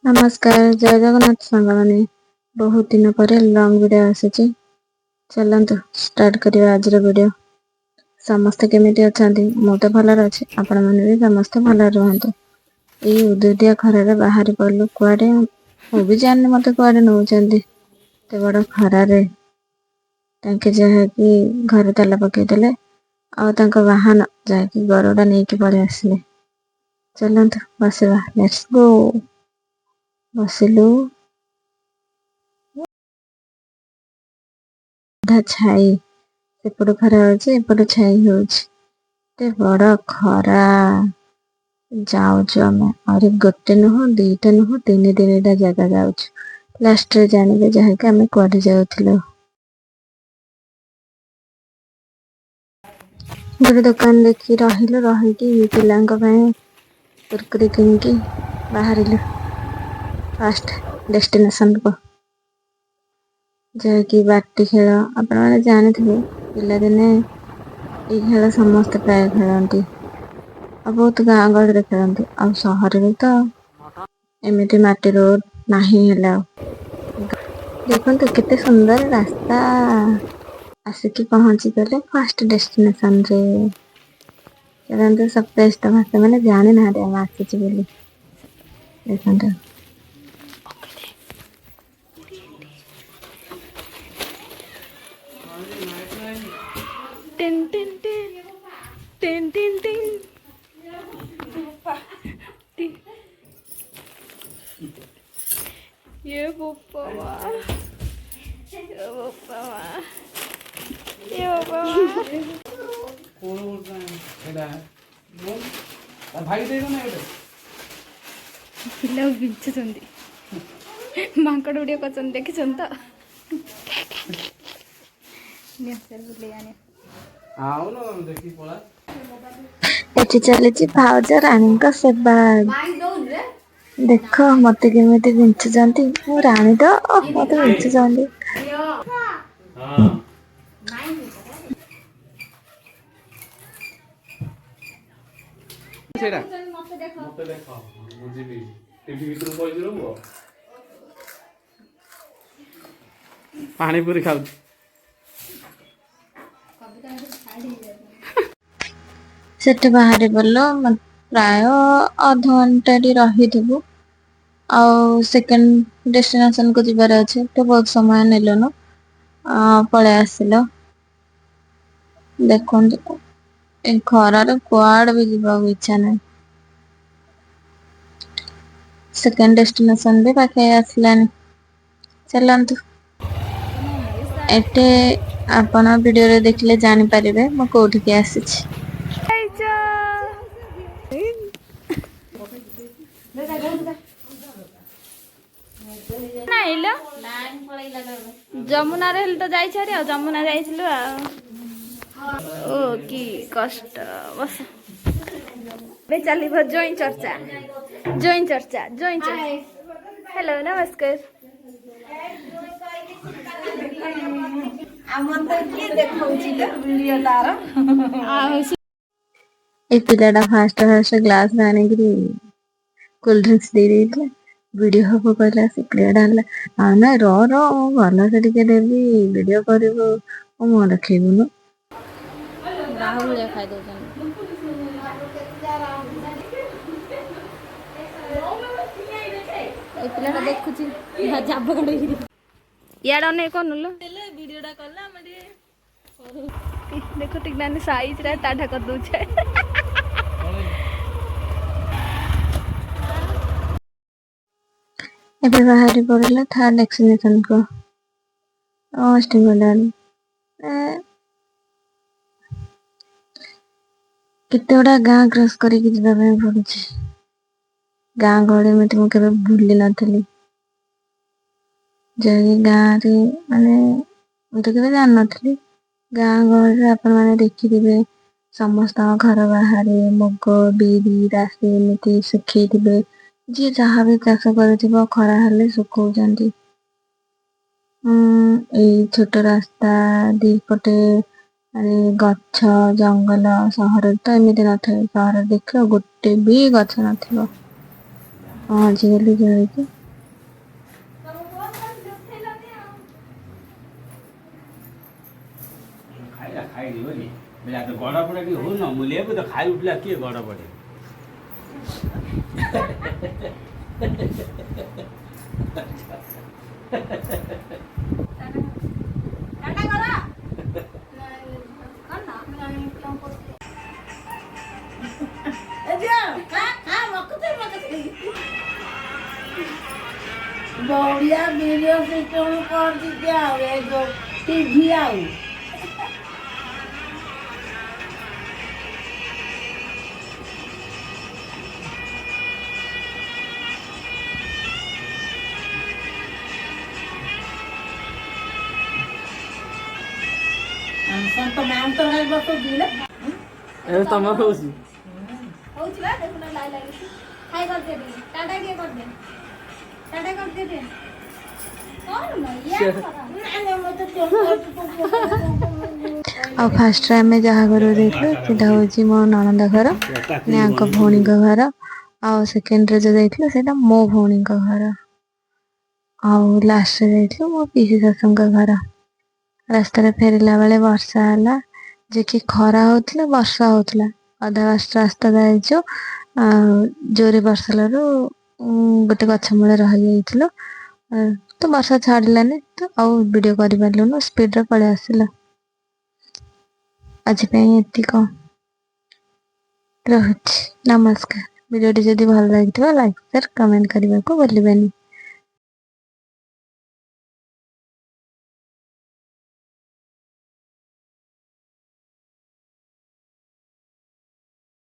ନମସ୍କାର, ଜୟ ଜଗନ୍ନାଥ ସାଙ୍ଗମାନେ। ବହୁତ ଦିନ ପରେ ଲଙ୍ଗ ଭିଡ଼ିଓ ଆସିଛି। ଚାଲନ୍ତୁ ଷ୍ଟାର୍ଟ କରିବା ଆଜିର ଭିଡ଼ିଓ। ସମସ୍ତେ କେମିତି ଅଛନ୍ତି? ମୁଁ ତ ଭଲରେ ଅଛି, ଆପଣମାନେ ବି ସମସ୍ତେ ଭଲରେ ରୁହନ୍ତୁ। ଏଇ ଉଦୁଉଦିଆ ଖରାରେ ବାହାରି ପଡ଼ିଲୁ କୁଆଡ଼େ, ମୁଁ ବି ଜାଣିନି ମୋତେ କୁଆଡ଼େ ନେଉଛନ୍ତି। ଏତେ ବଡ଼ ଖରାରେ ତାଙ୍କେ ଯାହାକି ଘରେ ତାଲା ପକେଇଦେଲେ ଆଉ ତାଙ୍କ ବାହନ ଯାହାକି ଗରୁଡ଼ା ନେଇକି ପଳେଇ ଆସିଲେ। ଚାଲନ୍ତୁ ବସିବା, let's go. ବସିଲୁ। ଅଧା ଛାଇ, ସେପଟୁ ଖରା ହଉଛି, ଏପଟୁ ଛାଇ ହଉଛି। ଏତେ ବଡ ଖରା, ଯାଉଛୁ ଆମେ। ଆହୁରି ଗୋଟେ ନୁହଁ, ଦିଟା ନୁହଁ, ତିନି ତିନିଟା ଜାଗା ଯାଉଛୁ। ଲାଷ୍ଟରେ ଜାଣିବେ ଯାହାକି ଆମେ କୁଆଡେ ଯାଉଥିଲୁ। ଗୋଟେ ଦୋକାନ ଦେଖି ରହିଲୁ, ରହିକି ପିଲାଙ୍କ ପାଇଁ କୁରକୁରି କିଣିକି ବାହାରିଲୁ ଫାଷ୍ଟ ଡେଷ୍ଟିନେସନକୁ, ଯାହାକି ବାଟି ଖେଳ। ଆପଣମାନେ ଜାଣିଥିବେ, ପିଲାଦିନେ ଏଇ ଖେଳ ସମସ୍ତେ ପ୍ରାୟ ଖେଳନ୍ତି ଆଉ ବହୁତ ଗାଁ ଗହଳିରେ ଖେଳନ୍ତି। ଆଉ ସହରରେ ତ ଏମିତି ମାଟି ରୋଡ ନାହିଁ। ହେଲା ଆଉ ଦେଖନ୍ତୁ କେତେ ସୁନ୍ଦର ରାସ୍ତା। ଆସିକି ପହଞ୍ଚିଗଲେ ଫାଷ୍ଟ ଡେଷ୍ଟିନେସନରେ। ଚାଲନ୍ତୁ, ସରପ୍ରାଇଜ ଦବା, ସେମାନେ ଜାଣିନାହାନ୍ତି ଆମେ ଆସିଛୁ ବୋଲି। ଦେଖନ୍ତୁ। ଟିନ୍ ଟିନ୍ ଟିନ୍ ଟିନ୍ ଟିନ୍ ଟିନ୍ ଟିନ୍। ଏ ବୋପା ମା, ଏ ବୋପା ମା, ଏ ବୋପା ମା। କଣ ଏଇଟା ଭାଇ ଦେଇଦେ ନା ଗୋଟେ। ପିଲାକୁ ବିଞ୍ଚୁଛନ୍ତି, ମାଙ୍କଡ଼ ଭିଡ଼ିଓ କରୁଛନ୍ତି, ଦେଖିଛନ୍ତି ତ? ନିଅ ସାର୍, ବୁଲେଇ ଆଣିଅ। ଆଉ ନା ଦେଖିକି ପଳା। ଏଠି ଚାଲିଛି ଭାଉଜ ରାଣୀଙ୍କ ସେବା। ଦେଖ ମତେ କେମିତି ବିଞ୍ଚୁଛନ୍ତି। ମୁଁ ରାଣୀ ତ, ମତେ ବିଞ୍ଚୁଛନ୍ତି। ହଁ। ସେଇଟା ମତେ ଦେଖ, ମୁଁ ଯିବି ଟିଭି ଭିତରକୁ। କହିଛି ପୁଅ ପାଣିପୁରୀ ଖାଉଛି। ସେଠି ବାହାରି ପଡ଼ିଲୁ। ପ୍ରାୟ ଅଧଘଣ୍ଟାଟି ରହିଥିବୁ ଆଉ ସେକେଣ୍ଡ ଡେଷ୍ଟିନେସନକୁ ଯିବାର ଅଛି ତ ବହୁତ ସମୟ ନେଲୁନୁ, ପଳେଇ ଆସିଲୁ। ଦେଖନ୍ତୁ, ଏ ଖରାରେ କୁଆଡେ ବି ଯିବାକୁ ଇଚ୍ଛା ନାହିଁ। ସେକେଣ୍ଡ ଡେଷ୍ଟିନେସନ ବି ପାଖେଇ ଆସିଲାଣି, ଚାଲନ୍ତୁ। ଏଠି ଆପଣ ଭିଡିଓରେ ଦେଖିଲେ ଜାଣିପାରିବେ ମୁଁ କୋଉଠିକି ଆସିଛି। ଯାଇଛ। ନାଇଁ ଲୋ, ଯମୁନାରେ ହେଲେ ତ ଯାଇଛ ଆଉ ଯମୁନା ଯାଇଥିଲୁ ଆଉ। ଓ କି କଷ୍ଟ, ବସ। ଏବେ ଚାଲିବ ଜୋଇଁ ଚର୍ଚ୍ଚା, ଜୋଇଁ ଚର୍ଚ୍ଚା, ଜୋଇଁ ଚର୍ଚ୍ଚା। ହ୍ୟାଲୋ, ନମସ୍କାର। ଆମର ତ କିଏ ଦେଖଉଛି ଭିଡିଓ ତାର? ଆଉ ଏଇ ପିଲାଟା ଫାଷ୍ଟ ଫାଷ୍ଟ ଗ୍ଲାସ ଆଣିକିରି କୋଲ୍ଡ ଡ୍ରିଙ୍କସ ଦେଇ ଦେଇଥିଲା। ଭିଡିଓ ହବ କହିଲା। ସେ ପିଲାଟା ଆଣିଲା, ଆଉ ନା ର ର, ମୁଁ ଭଲସେ ଟିକେ ଦେବି, ଭିଡିଓ କରିବୁ, ମୋ ମୁହଁ ଦେଖେଇବୁନୁ। ରାହୁ ଭଳିଆ ଖାଇ ଦଉଛନ୍ତି। ଏ ପିଲାଟା ଦେଖୁଛି ଜାବ କାଢିକିରି। ଇଆଡ଼େ ଅନେକ କରୁନୁ। ଦେଖ ଟିକେ ନାନୀ, ସାଇଜରେ ଟାଟା କରିଦଉଛେ। ଏବେ ବାହାରି ପଡ଼ିଲା ଥାର୍ଡ ଡେଷ୍ଟିନେସନକୁ। ଗଲାଣି। କେତେ ଗୁଡା ଗାଁ କ୍ରସ୍ କରିକି ଯିବା ପାଇଁ ପଡୁଛି। ଗାଁ ଗହଳି ଏମିତି ମୁଁ କେବେ ଭୁଲି ନଥିଲି, ଯାହାକି ଗାଁରେ ମାନେ ମୁଁ ତ କେବେ ଜାଣିନଥିଲି। ଗାଁ ଗହଳିରେ ଆପଣମାନେ ଦେଖିଥିବେ, ସମସ୍ତଙ୍କ ଘର ବାହାରେ ମୁଗ, ବିରି, ରାଶି ଏମିତି ଶୁଖେଇଥିବେ। ଯିଏ ଯାହା ବି ଚାଷ କରିଥିବ, ଖରା ହେଲେ ଶୁଖଉଛନ୍ତି। ଏଇ ଛୋଟ ରାସ୍ତା ଦି ପଟେ ମାନେ ଗଛ, ଜଙ୍ଗଲ। ସହରରେ ତ ଏମିତି ନଥାଏ। ସହରରେ ଦେଖିବ ଗୋଟେ ବି ଗଛ ନଥିବ। ପହଞ୍ଚିଗଲୁ ଯାଇକି। ଖାଇଲା ଖାଇନି ବୋଲି ବେଲା ତ ଗଡ଼ ପଡ଼ ଟିକେ ହଉନ ମୁଲିଆକୁ ତ ଖାଇ ଉଠିଲା କିଏ ଗଡ଼ ପଡ଼େ। ଟାଟା କର। ଏ ଝିଅ, ଖା ଖା, ମକୁତେ ମକୁତେ। ବଢିଆ ଭିଡିଓ ସିଷ୍ଟମ କରିଛି ଆଉ ଏ ଯୋଉ ଟିଭି ଆଉ। ତ ମ୍ୟାମ୍ ତରକାରୀ ବସଉଛି ନା? ଏବେ ତମର ହଉଛି। ହଉଛି ବା, ଦେଖୁନ ଲାଇ ଲାଗିଛି। ଖାଇ କରିଦେ ଟିକେ, ଟାଟା କିଏ କରିଦେ, ଟାଟା କରିଦେ ଟିକେ। କଣ ଇୟା କର। ନାଇଁ ନାଇଁ, ମତେ ଆଉ ଫାର୍ଷ୍ଟରେ ଆମେ ଯାହା ଘରକୁ ଯାଇଥିଲୁ, ସେଇଟା ହେଉଛି ମୋ ନଣନ୍ଦ ଘର, ମାନେ ଆଙ୍କ ଭଉଣୀଙ୍କ ଘର। ଆଉ ସେକେଣ୍ଡରେ ଯୋଉ ଯାଇଥିଲୁ, ସେଇଟା ମୋ ଭଉଣୀଙ୍କ ଘର। ଆଉ ଲାଷ୍ଟରେ ଯାଇଥିଲୁ ମୋ ପିଇସି ଶାଶୁଙ୍କ ଘର। ରାସ୍ତାରେ ଫେରିଲା ବେଳେ ବର୍ଷା ହେଲା ଯେ କି ଖରା ହଉଥିଲା, ବର୍ଷା ହଉଥିଲା। ଅଧା ରାସ୍ତା ଯାଇଛୁ ଆଉ ଜୋରେ ବର୍ଷା ହେଲାରୁ ଗୋଟେ ଗଛ ମୂଳେ ରହିଯାଇଥିଲୁ। ତ ବର୍ଷା ଛାଡ଼ିଲାନି, ତ ଆଉ ଭିଡ଼ିଓ କରିପାରିଲୁନୁ, ସ୍ପିଡ଼ରେ ପଳେଇ ଆସିଲୁ। ଆଜି ପାଇଁ ଏତିକ, ରହୁଛି, ନମସ୍କାର। ଭିଡ଼ିଓଟି ଯଦି ଭଲ ଲାଗିଥିବ, ଲାଇକ୍, ସେୟାର, କମେଣ୍ଟ କରିବାକୁ ଭୁଲିବେନି।